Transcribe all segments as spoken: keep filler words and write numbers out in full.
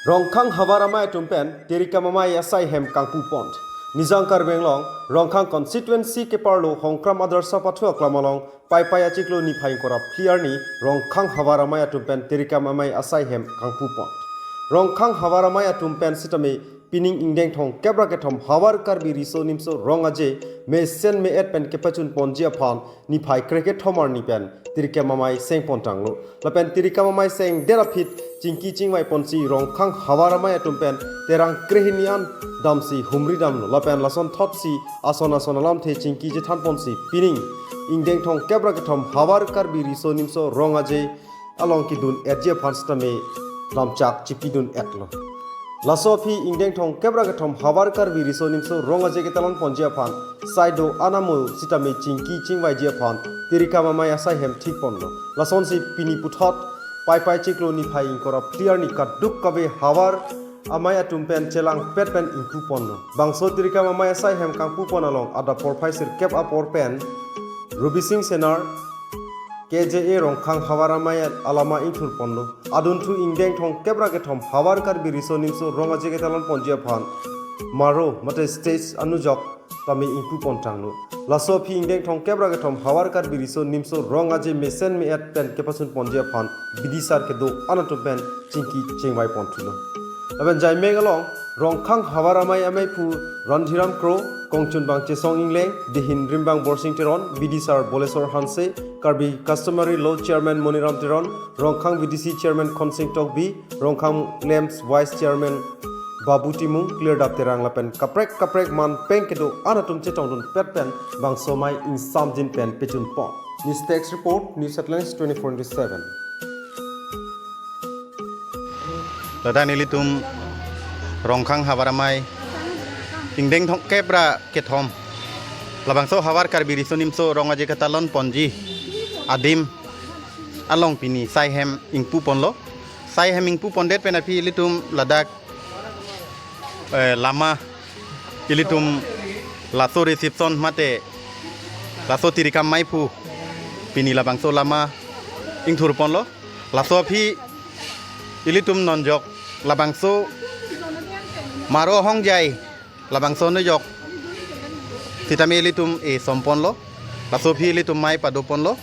Rongkhang havar amei atum pen tirikam amei asai hem kangpu pon. Nijang Karbi Anglong, Rongkhang constituency keparlo Hongkram Adarsha Pathu Aklam along Paipai achiklo niphai ingkoi ra phli arni Rongkhang havar amei atum pen tirikam amei asai hem kangpu pon. Rongkhang havar amei atum pen sitame pining ingdeng thomkep ra kethom havar Karbi Riso Nimso Rong Aje mesen me-et pen kepachun ponji aphan niphai krekethom arni pen tirikam amei seng pon tanglo. Lapen tirikam amei sengdet aphi chingki chingvai ponsi Rongkhang havar amei atum pen terang krehini an damsi humri damlo. Lapen lason thotsi ason ason alamthe chingki chethan ponsi pining ingdeng thomkep ra kethom havar Karbi Riso Nimso Rong Aje along kedun etji aphan sitame lamchak chipidun etlo. Laso aphi ingdeng thomkep ra kethom havar Karbi Riso Nimso Rong Aje ketalon ponji aphan sai do-an amo sitame chingki chingvaiji aphan tirikam amei asai hem thik ponlo. Lasonsi pini puthot Paipai achiklo niphai ingkoi ra phli arni kadokave havar amei atum pen chelangpet pen ingpu ponlo. Bangso tirikam amei asai hem kangpu pon along adap porphai sirkep apor pen Rubi Sing Senar, K J A Rongkhang havar amei alama ingthur ponlo. Adunthu ingdeng thomkep ra kethom havar Karbi Riso Nimso Rong Aje ketalon ponji aphan maro mate stage anujok tame ingpu pon tanglo. Laso aphi ingdeng thomkep ra kethom havar Karbi Riso Nimso Rong Aje mesen me-et pen kepachun ponji aphan bidisar kedo-an atum pen chingki chingvai pon thulo. Lapen Jaimeng along Rongkhang havar amei ameiphu Randhiram Kro, kongchunbang Chesong Ingleng, dihin rimbang Borsing Teron, bidisar Bolesor Hanse, Karbi Customary Law Chairman Moniram Teron, Rongkhang V D C Chairman Khonsing Tokbi, Rongkhang Lamps Vice Chairman Babu Timung, Clear Dap Terang lapen kaprek kaprek man peng kedo-an atum chetongdunpet pen bangso amei ingsamjin pen pechun pon. News Desk Report, News Headlines twenty-four into seven. Ladak nelitum Rongkhang havar amei ingdeng thomkep ra kethom labangso havar Karbi Riso Nimso Rong Aje ketalon ponji adim along pini sai hem ingpu ponlo. Sai hem ingpu pondet pen aphi ilitum ladak, eh, lama ilitum laso reception mate laso tirikam ameiphu pini labangso lama ingthur ponlo. Laso aphi ilitum nonjok labangso maro hongjai labangso nujok sitame ilitum esom ponlo. Laso aphi ilitum amei pado ponlo.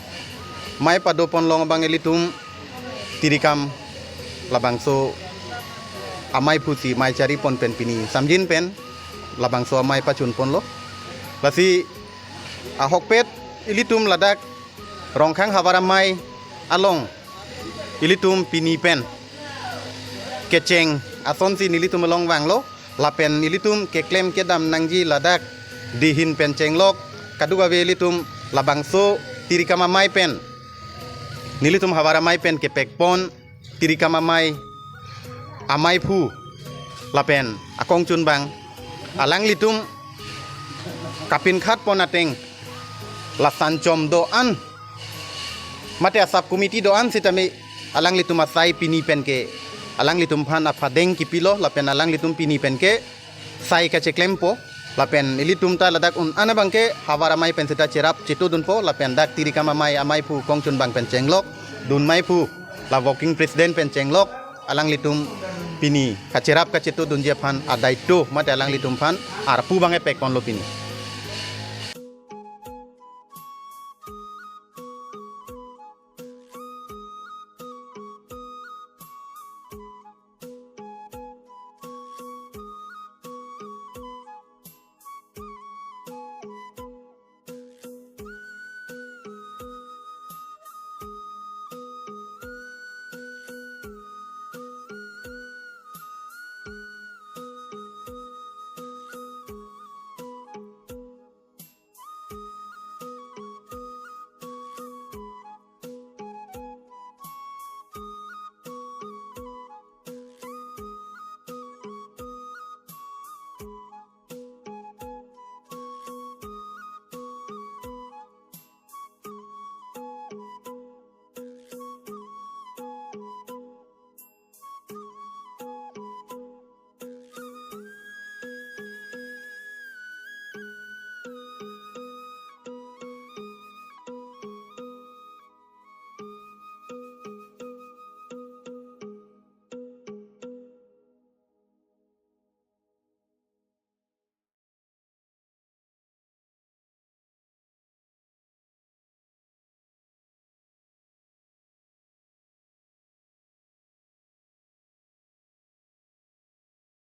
Amei pado pon along abang ilitum tirikam labangso ameiphu si amei chari pon pen pini samjin pen labangso amei pachun ponlo. Lasi ahokpet ilitum ladak Rongkhang havar amei along ilitum pini pen kecheng asonsi nelitum along vanglo. Lapen ilitum keklem kedam nangji ladak dihin pen chenglok kadokave ilitum labangso tirikam amei pen nelitum havar amei pen kepek pon tirikam amei ameiphu lapen akongchunbang alanglitum kapinkhat pon ateng la sanchom do-an mate a sub committee do-an sitame alanglitum asai pini pen ke alanglitum aphan aphadeng kipilo lapen alanglitum pini pen ke sai kacheklempo. Lapen ilitum ta ladak un-an abang ke havar amei pen seta cherap chetodunpo lapen dak tirikam amei ameiphu kongchunbang pen chenglok dun ameiphu la working president pen chenglok alanglitum pini kacherap kachetodunji aphan adaito mate alanglitum aphan arpu abang epek ponlo pini.